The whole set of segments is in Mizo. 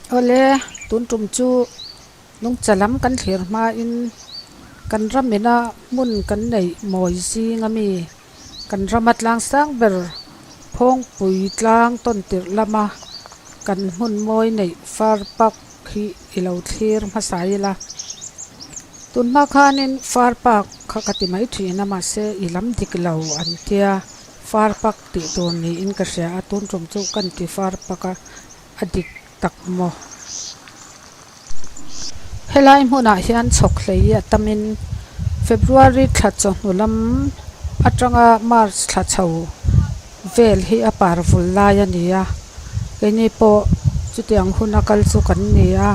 Awle, tun tum chu nungcha lam kan thlir hmain kan ramina hmun kan neih mawi zing ami kan rama tlang sang ber Phawngpui tlang tawn tirh lama kan hmun mawi neih far pak hi i lo thlir hmasa ila. Tunhma khanin far pak kha ka ti mai thin a mahse i lam dik lo an tia far pak tih tur niin ka hria a tun tum chu kan ti far pak a a dik tak maw. Helai hmunah hian chhawk hlei a tamin February thla chawhnu lam atanga March thla chho vel hi a par vul lai a ni a, keini pawh chutiang hun a kal chu kan ni a,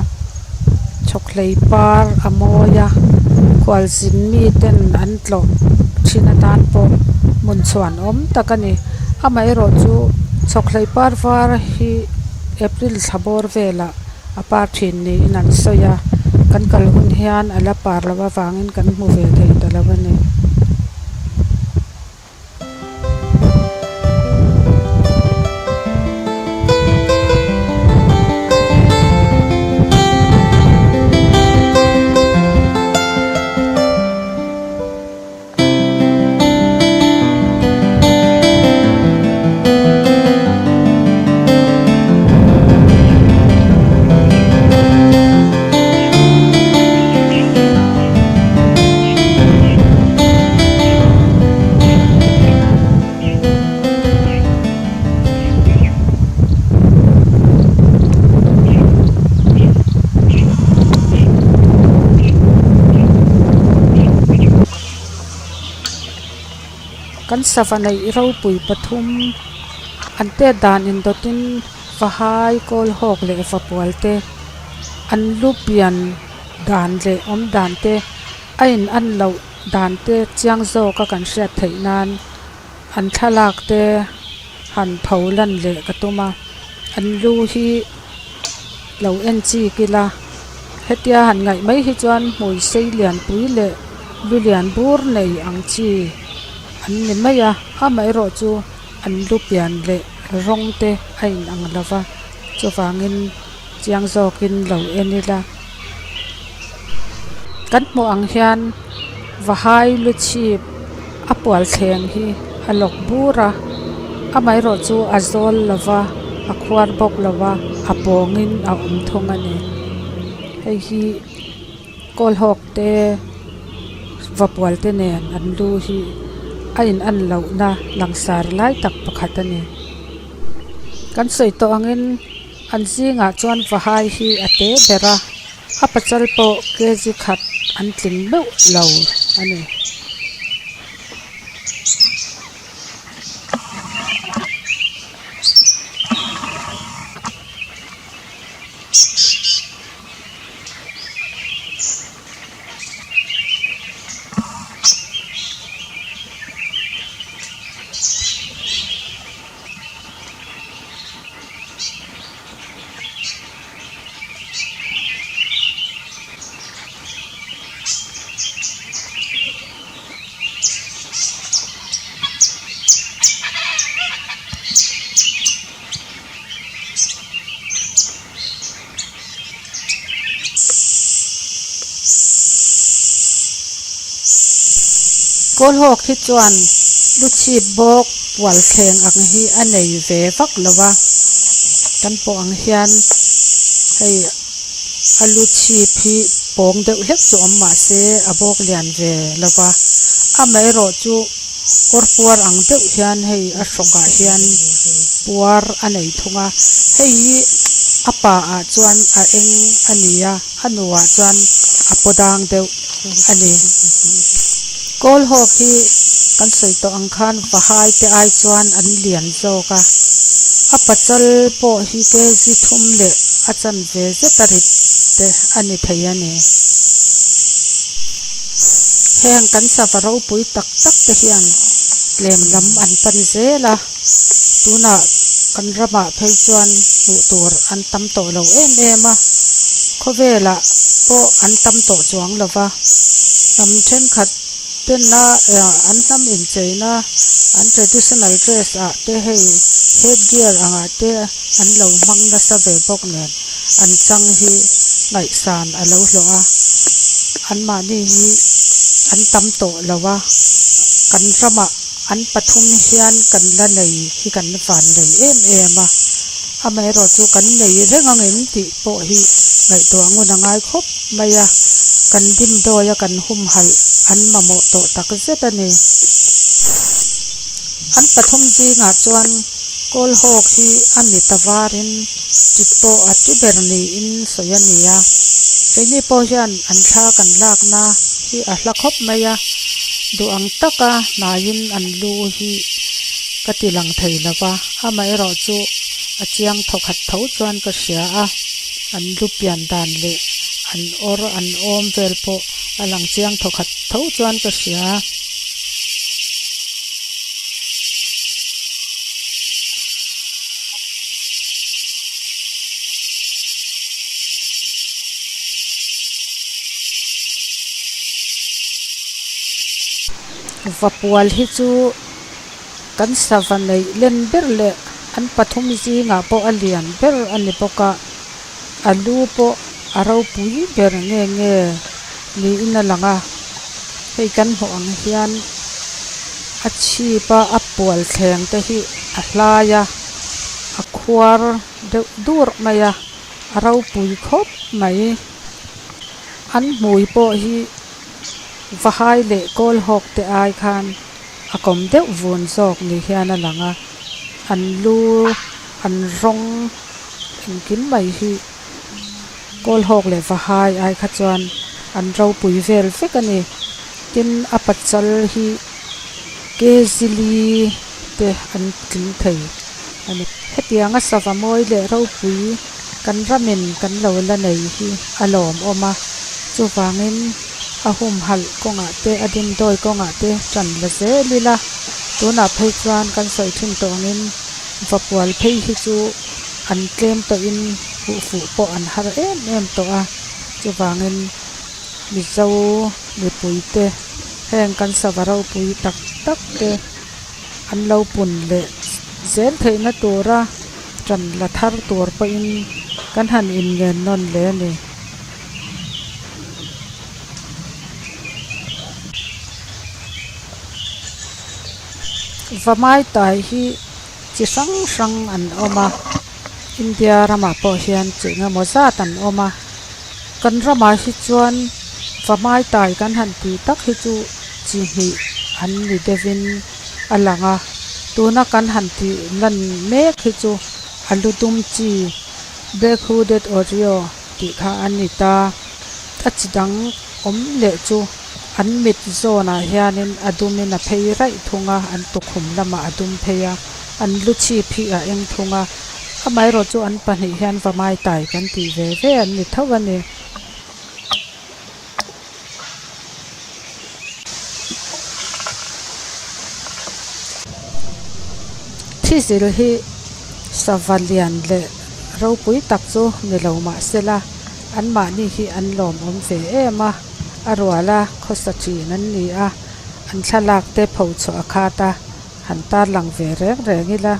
chhawkhlei par a mawi a, khualzin miten an tlawh thin atan pawh hmun chhuan awm tak a ni. Amaherawhchu chhawkhlei par var hi April thla bawr velah a par thin niin an sawi a, kan kal hun hian a la par loh avangin kan hmu ve thei ta lo a ni. Kan sava neih ropui pathum an tet dan indawtin vahai kawl hawk leh vapual te an lu pian dan leh awm dan te a in an loh dan te chiang zawk a kan hriat theih nan an thlalak te han pho lan leh ka tum a an lu hi lo en chik ila hetia han ngaih mai hi chuan hmui sei lian pui leh lu lian bur nei ang chi an ni mai a amaherawh chu an lu pian leh rawng te a in ang lo va chuvangin chiang zawkin lo en ila kan hmuh ang hian vahai lu chhip a pual thleng hi a lawk bur a amaherawh chu a zawl lo va a khuar bawk lo va a pawngin a awm thung a ni hei hi kawl hawk te vapual te nen an lu hi a in an loh na langsar lai tak pakhat a ni kan sawi tawh angin. An zingah chuan vahai hi a te ber a, a pachal pawh kg khat an tling meuh lo a ni. Kawlhawk hi chuan lu chhip bawk pual thleng ang hi a nei ve vak lo va kan pawh ang hian hei a lu chhip hi pawng deuh hlek chu awm mah se a bawk lian ve lo va amaherawhchu kawr puar ang deuh hian hei a hrawkah hian puar a nei thung a hei hi a pa ah chuan a eng a ni a a nuah chuan a paw dang deuh a ni kawl hawk hi kan sawi tawh ang khan vahai te ai chuan an lian zawk a a pachal pawh hi kg thum leh a chanve zet a rit te a ni thei a ni heng kan sava ropui tak tak te hian tlem lam an pan zel a tunah kan ramah phei chuan hmuh tur an tam tawh lo em em a khawvelah pawh an tam tawh chuang lo va hnam thenkhat tena an hnam incheina an traditional dress ah te hei head gear angah te an lo hmang nasa ve bawk nen. an chang hi ngaihsan a lo hlawh a anmahni hi an tam tawh lo a kan ramah an pathum hian kan la nei hi kan van nei em em a amaherawh chu kan nei reng ang em tih pawh hi ngaihtuah ngun a ngai khawp mai a kan dimdawi a kan humhalh an mamawh tawh tak zet a ni. An pathum zingah chuan kawl hawk hi a mit a varin ṭi pawh a ṭi ber niin sawi a ni a keini pawh hian an thla kan lakna hi a hla khawp mai a duh ang taka hnaiin an lu hi ka ti lang thei lo va amaherawh chu a chiang thawkhat tho chuan ka hria a an lu pian dan leh an awr an awm vel pawh a lang chiang thawkhat tho chuan ka hria. Vapual hi chu kan sava neih len ber leh an pathum zingah pawh a lian ber a ni bawk a a lu pawh a ropui ber nge nge niin a lang a hei kan hmuh ang hian a chhip a a pual thleng te hi a hlai a a khuar deuh dur mai a a ropui khawp mai an hmui pawh hi vahai leh kawl hawk te ai khan a kawm deuh vun zawk ni hian a lang a an lu an rawng engkim mai hi kawl hawk leh vahai ai kha chuan an ropui vel vek a ni tin a pachal hi kezili te an tling thei a ni. Hetianga sava mawi leh ropui kan ramin kan lo la nei hi a lawmawm a chuvangin a humhalh kawngah te a dimdawi kawngah te tan la zel ila tunah phei chuan kan sawi thin tawh angin vapual phei hi chu an tlem tawhin huh fuh pawh an har em em tawh a chuvangin mizo mipui te heng kan sava ropui tak tak te an lo pun leh zel theihna tura tan la thar tur pawhin kan han inngen nawn leh a ni. Vamai tai hi chi hrang hrang an awm a India ramah pawh hian chi engemaw zat an awm a kan ramah hi chuan vamai tai kan han tih tak hi chu chi hnih an ni deuhin a lang a tuna kan han tih lan mek hi chu a lu dum chi black hooded oreo tih kha a ni ta a chi dang awm leh chu an mit zawnah hianin a dumin a phei raih thung a an tukhum lamah a dum phei a an lu chhip hi a eng thung a amaherawh chu an pahnih hian vamai tai kan tih ve ve an ni tho a ni. Thizil hi sava lian leh ropui tak chu ni lo mahsela anmahni hi an lawmawm ve em a a rual a khawsa thin an ni a an thlalak te pho chhuah a khat a han tarlang ve reng reng ila.